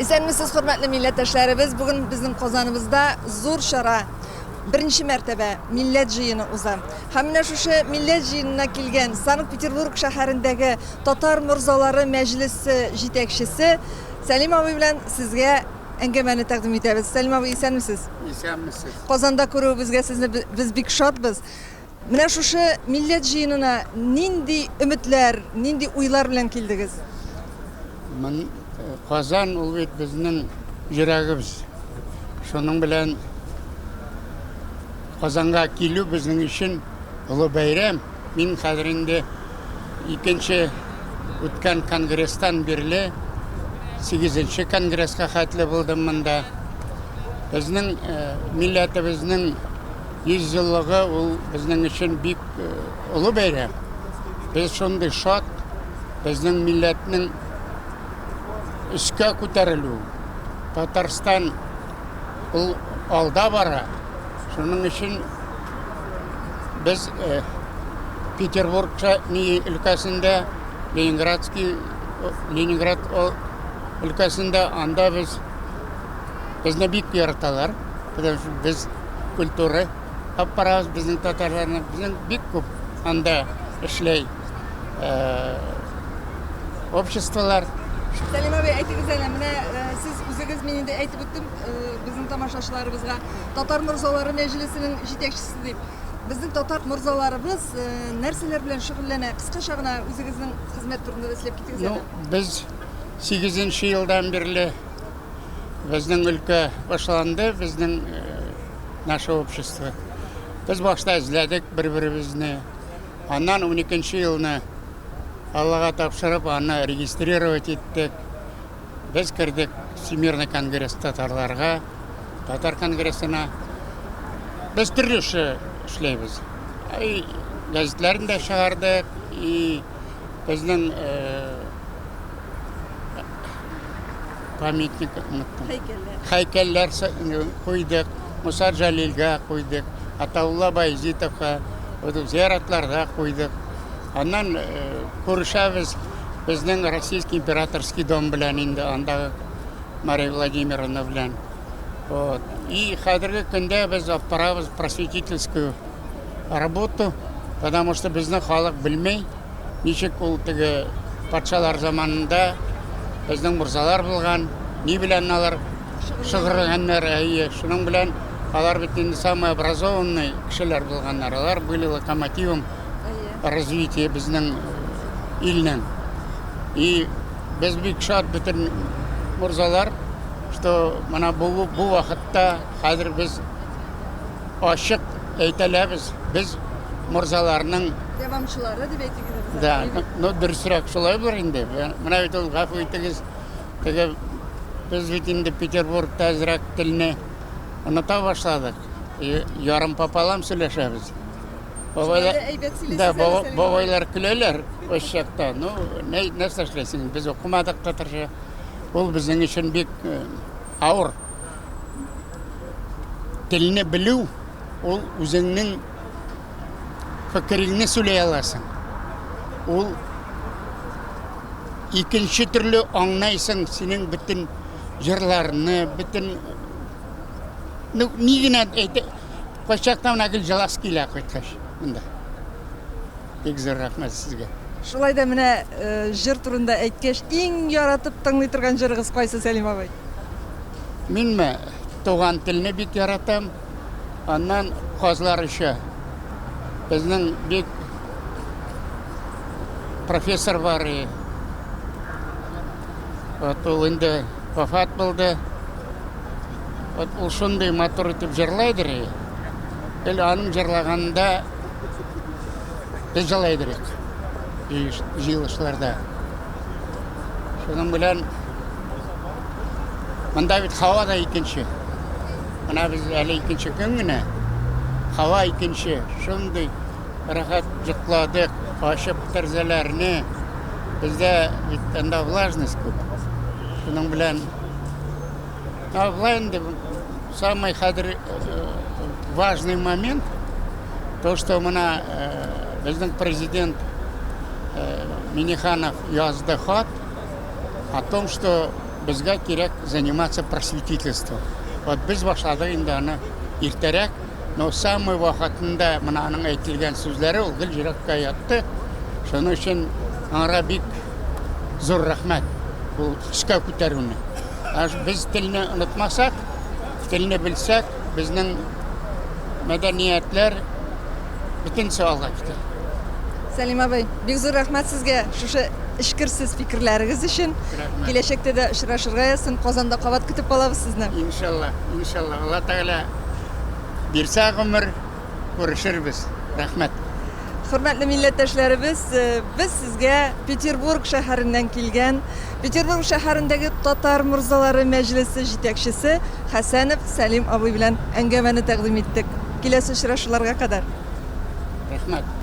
Исәнмесез, хөрмәтле милләттәшләребез! Бүген безнең Казаныбызда зур чара, беренче мәртәбә милләт җыены уза. Һәм менә шушы милләт җыенына килгән Санкт-Петербург шәһәрендәге татар морзалары мәҗлесе җитәкчесе Сәлим абый белән сезгә әңгәмәне тәкъдим итәбез. Сәлим абый, исәнмесез! Исәнмесез! Казанда күрүебезгә сезне без бик шатбыз. Менә шушы милләт җыенына нинди өметләр, нинди уйлар белән килдегез? Мын, Казан ул бит безнең йөрәгебез. Шуның белән Казанга килү безнең өчен олы бәйрәм. Мин хәзер инде икенче үткән конгресстан бирле сигезенче конгресска хәтле булдым монда. Безнең милләтебезнең 100 еллыгы ул безнең өчен бик олы бәйрәм. Без шундый шат, безнең милләтнең өскә күтәрелү. Татарстан ул алда бара. Шуның өчен без Петербург өлкәсендә, Ленинградский, Ленинград өлкәсендә анда без безне бик яраталар. Потому что без культура алып барабыз безнең татарларны. Безнең бик күп анда эшләй обществолар. Сәлим абый, әйтегез әле, менә сез үзегез, мин инде әйтеп үттем безнең тамашачыларыбызга, татар морзалары мәҗлесенең җитәкчесе дип. Безнең татар морзаларыбыз нәрсәләр белән шөгыльләнә? Кыскача гына үзегезнең хезмәт турында да сөйләп китегез әле. Ну, без сигезенче елдан бирле Безнең өлкә башланды, безнең наше общество. Без башта эзләдек бер-беребезне. Аннан 12 елны Аллага тапшырып, аны регистрировать иттек. Без кердек Всемирный конгресс татарларга, татар конгрессына. Без төрле эше эшләйбез. И газетләрен дә чыгардык, и безнең памятник оныттым. Һәйкәлләр. Һәйкәлләр куйдык, Муса Җәлилгә куйдык, Атаулла Баязитовка, зияратларда куйдык. Аннан күрешәбез безнең Российский императорский дом белән инде андагы Мария Владимировна белән. Вот. И хәзерге көндә без алып барабыз просветительскую работу, потому что безнең халык белмей, Ничек ул теге патшалар заманында безнең морзалар булган, ни белән алар шөгыльләнгәннәр, әйе, шуның белән алар бит инде самый образованный кешеләр булганнар. Алар были локомотивом развития безнең илнең. И без бик шат бөтен морзалар, что менә бу, бу вакытта хәзер без ачык әйтәләбез, без морзаларның дәвамчылары дип әйтик инде. Да, ну дөресрәк шулай булыр инде. Менә бит ул гафу итегез, теге без бит инде Петербургта әзрәк телне оныта башладык. Ярым пополам сөйләшәбез. Бабайлар, да, бабайлар көләләр ось чакта. Ну, нәрсә эшләсең, без укымадык татарча. Ул безнең өчен бик авыр. Телне белү ул үзеңнең фикереңне сөйләй аласың. Ул икенче төрле аңнайсың синең бөтен җырларны, бөтен ну, ни генә әйтә, кайчакта менә гел җылас килә кайткач монда. Бик зур рәхмәт сезгә. Шулай да менә җыр турында әйткәч, иң яратып тыңлый торган җырыгыз кайсы, Сәлим абый? Минме? Туган телне бик яратам. Аннан Казлар оча. Безнең бик профессор бар. Вот ул инде вафат булды. Вот ул шундый матур итеп җырлайдыр. Эл аның җырлаганында Без җылай идек җыелышларда. Шуның белән монда бит һава да икенче. Менә без әле икенче көн генә. Һава икенче. Шундый рәхәт йокладык, ачып тәрәзәләрне. Бездә бит анда влажность күп. Шуның белән Ә болай инде самый хәзер важный момент, то, что менә безнең президент Миниханов язды хат о том, что Безгә кирәк заниматься просветительством. Вот без башладык инде аны иртәрәк, но самый вакытында менә аның әйтелгән сүзләре ул гел йөрәккә ятты. Шуның өчен аңарга бик зур рәхмәт ул өскә күтәрүне. Без телне онытмасак, телне белсәк, безнең мәдәниятләр бөтенесе алга китә. Сәлим абый, бик зур рәхмәт сезгә шушы эчкерсез фикерләрегез өчен. Рәхмәт. Киләчәктә дә очрашырга язсын. Казанда кабат көтеп калабыз сезне. Иншалла, иншалла. Алла Тәгалә бирсә гомер, күрешербез. Рәхмәт. Хөрмәтле милләттәшләребез, э, без сезгә Петербург шәһәреннән килгән, Петербург шәһәрендәге татар морзалары мәҗлесе җитәкчесе Хәсәнов Сәлим абый белән әңгәмәне тәкъдим иттек. Киләсе очрашуларга кадәр. Рәхмәт.